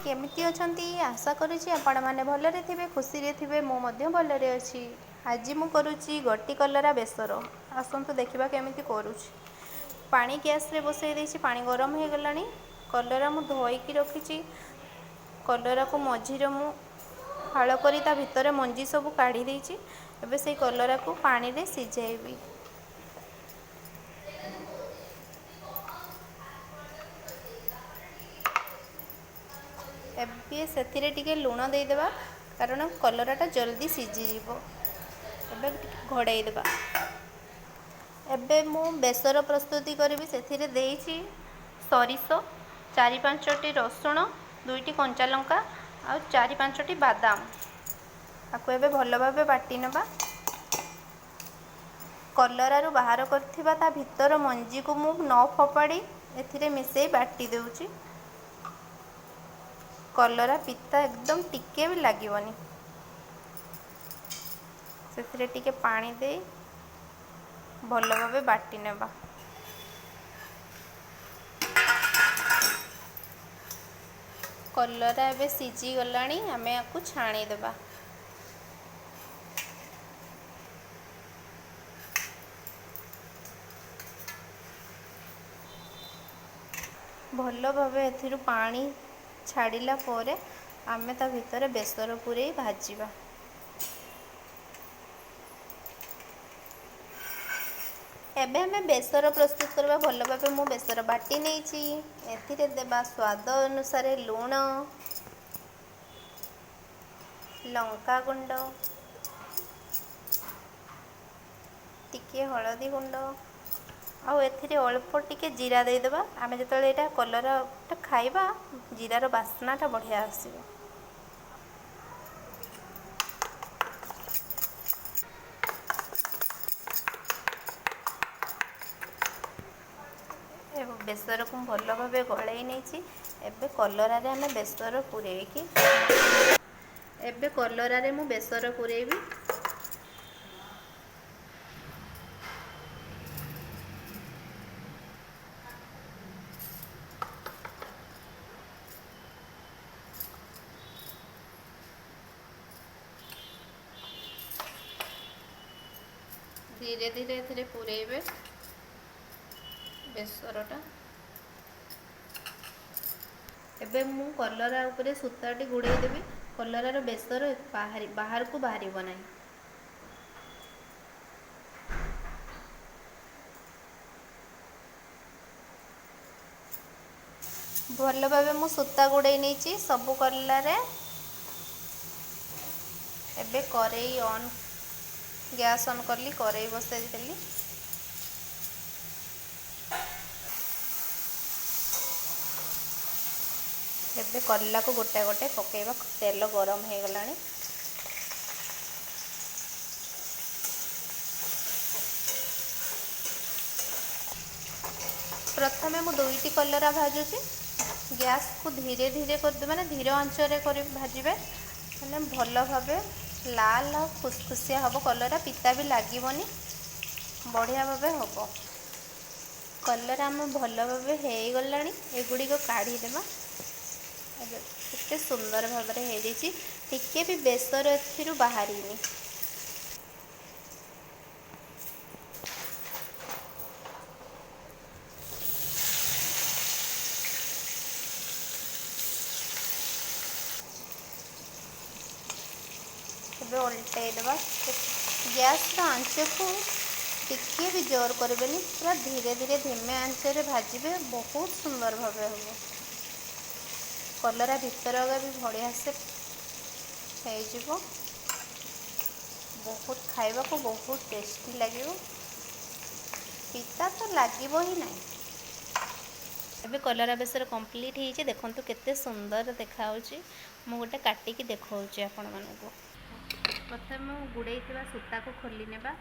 କେମିତି ଅଛନ୍ତି? ଆଶା କରୁଛି ଆପଣମାନେ ଭଲରେ ଥିବେ, ଖୁସିରେ ଥିବେ। ମୁଁ ମଧ୍ୟ ଭଲରେ ଅଛି। ଆଜି ମୁଁ କରୁଛି ଗୋଟି କଲରା ବେସର। ଆସନ୍ତୁ ଦେଖିବା କେମିତି କରୁଛି। ପାଣି ଗ୍ୟାସ୍ରେ ବସାଇ ଦେଇଛି, ପାଣି ଗରମ ହେଇଗଲାଣି। କଲରା ମୁଁ ଧୋଇକି ରଖିଛି। କଲରାକୁ ମଝିରେ ମୁଁ ଫାଳ କରି ତା ଭିତରେ ମଞ୍ଜି ସବୁ କାଢ଼ି ଦେଇଛି। ଏବେ ସେଇ କଲରାକୁ ପାଣିରେ ସିଝାଇବି। ଏବେ ସେଥିରେ ଟିକେ ଲୁଣ ଦେଇଦେବା, କାରଣ କଲରାଟା ଜଲ୍ଦି ସିଝିଯିବ। ଏବେ ଟିକେ ଘୋଡ଼େଇ ଦେବା। ଏବେ ମୁଁ ବେସର ପ୍ରସ୍ତୁତି କରିବି। ସେଥିରେ ଦେଇଛି ସୋରିଷ, 4 5ଟି ରସୁଣ, 2ଟି କଞ୍ଚା ଲଙ୍କା ଆଉ 4 5ଟି ବାଦାମ। ତାକୁ ଏବେ ଭଲ ଭାବେ ବାଟି ନେବା। କଲରାରୁ ବାହାର କରିଥିବା ତା ଭିତର ମଞ୍ଜିକୁ ମୁଁ ନ ଫୋପାଡ଼ି ଏଥିରେ ମିଶାଇ ବାଟି ଦେଉଛି। କଲରା ପିତା ଏକଦମ ଟିକେ ବି ଲାଗିବନି। ସେଥିରେ ଟିକେ ପାଣି ଦେଇ ଭଲ ଭାବେ ବାଟି ନେବା। କଲରା ଏବେ ସିଝିଗଲାଣି, ଆମେ ୟାକୁ ଛାଣିଦେବା। ଭଲ ଭାବେ ଏଥିରୁ ପାଣି ଛାଡ଼ିଲା ପରେ ଆମେ ତା ଭିତରେ ବେସର ପୂରେଇ ଭାଜିବା। ଏବେ ଆମେ ବେସର ପ୍ରସ୍ତୁତ କରିବା। ଭଲ ଭାବେ ମୁଁ ବେସର ବାଟି ନେଇଛି। ଏଥିରେ ଦେବା ସ୍ୱାଦ ଅନୁସାରେ ଲୁଣ, ଲଙ୍କା ଗୁଣ୍ଡ, ଟିକିଏ ହଳଦୀ ଗୁଣ୍ଡ ଆଉ ଏଥିରେ ଅଳ୍ପ ଟିକେ ଜିରା ଦେଇଦେବା। ଆମେ ଯେତେବେଳେ ଏଇଟା କଲରାଟା ଖାଇବା, ଜିରାର ବାସ୍ନାଟା ବଢ଼ିଆ ଆସିବ। ବେସରକୁ ମୁଁ ଭଲ ଭାବେ ଗୋଳେଇ ନେଇଛି। ଏବେ କଲରାରେ ଆମେ ବେସର ପୂରେଇକି, ଏବେ କଲରାରେ ମୁଁ ବେସର ପୂରେଇବି। ଧୀରେ ଧୀରେ ଏଥିରେ ପୂରେଇବେ ବେସରଟା। ଏବେ ମୁଁ କଲରା ଉପରେ ସୂତାଟି ଗୁଡ଼େଇ ଦେବି। କଲରାର ବେସର ବାହାରି ବାହାରକୁ ବାହାରିବ ନାହିଁ। ଭଲ ଭାବେ ମୁଁ ସୂତା ଗୁଡ଼େଇ ନେଇଛି ସବୁ କଲରାରେ। ଏବେ କରେଇ ଅନ୍, ଗ୍ୟାସ୍ ଅନ୍ କଲି, କରେଇ ବସାଇଦେଲି। ଏବେ କଲରାକୁ ଗୋଟେ ଗୋଟେ ପକାଇବା। ତେଲ ଗରମ ହେଇଗଲାଣି। ପ୍ରଥମେ ମୁଁ 2ଟି କଲରା ଭାଜୁଛି। ଗ୍ୟାସ୍କୁ ଧୀରେ ଧୀରେ କରିଦେବେ, ମାନେ ଧୀର ଆଞ୍ଚରେ କରି ଭାଜିବେ, ମାନେ ଭଲ ଭାବେ ଲାଲ ଆଉ ଖୁସଖୁସିଆ ହେବ କଲରା, ପିତା ବି ଲାଗିବନି, ବଢ଼ିଆ ଭାବେ ହେବ। କଲରା ଆମ ଭଲ ଭାବେ ହେଇଗଲାଣି, ଏଗୁଡ଼ିକ କାଢ଼ିଦେବା। ଏବେ କେତେ ସୁନ୍ଦର ଭାବରେ ହେଇଯାଇଛି, ଟିକେ ବି ବେସର ଏଥିରୁ ବାହାରିନି। ଏବେ ଓଲଟେଇ ଦେବା। ଗ୍ୟାସ୍ର ଆଞ୍ଚକୁ ଟିକିଏ ବି ଜୋର କରିବେନି, ପୁରା ଧୀରେ ଧୀରେ ଧିମେ ଆଞ୍ଚରେ ଭାଜିବେ, ବହୁତ ସୁନ୍ଦର ଭାବେ ହେବ। କଲରା ଭିତର ବି ବଢ଼ିଆ ସେ ହେଇଯିବ। ବହୁତ ଖାଇବାକୁ ବହୁତ ଟେଷ୍ଟି ଲାଗିବ, ପିତା ତ ଲାଗିବ ହିଁ ନାହିଁ। ଏବେ କଲରା ବେସର କମ୍ପ୍ଲିଟ୍ ହେଇଛି। ଦେଖନ୍ତୁ କେତେ ସୁନ୍ଦର ଦେଖାହେଉଛି। ମୁଁ ଗୋଟେ କାଟିକି ଦେଖାଉଛି ଆପଣମାନଙ୍କୁ। ପ୍ରଥମେ ମୁଁ ଗୁଡ଼େଇଥିବା ସୂତାକୁ ଖୋଲି ନେବା।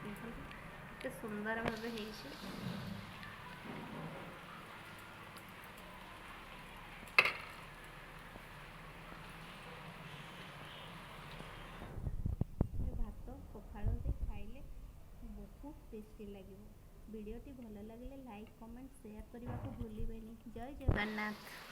ଦେଖନ୍ତୁ କେତେ ସୁନ୍ଦର ଭାବେ ହେଇଛି। ଭାତ ପଖାଳରେ ଖାଇଲେ ବହୁତ ଟେଷ୍ଟି ଲାଗିବ। ଭିଡ଼ିଓଟି ଭଲ ଲାଗିଲେ ଲାଇକ୍, କମେଣ୍ଟ, ସେୟାର କରିବାକୁ ଭୁଲିବେନି। ଜୟ ଜଗନ୍ନାଥ।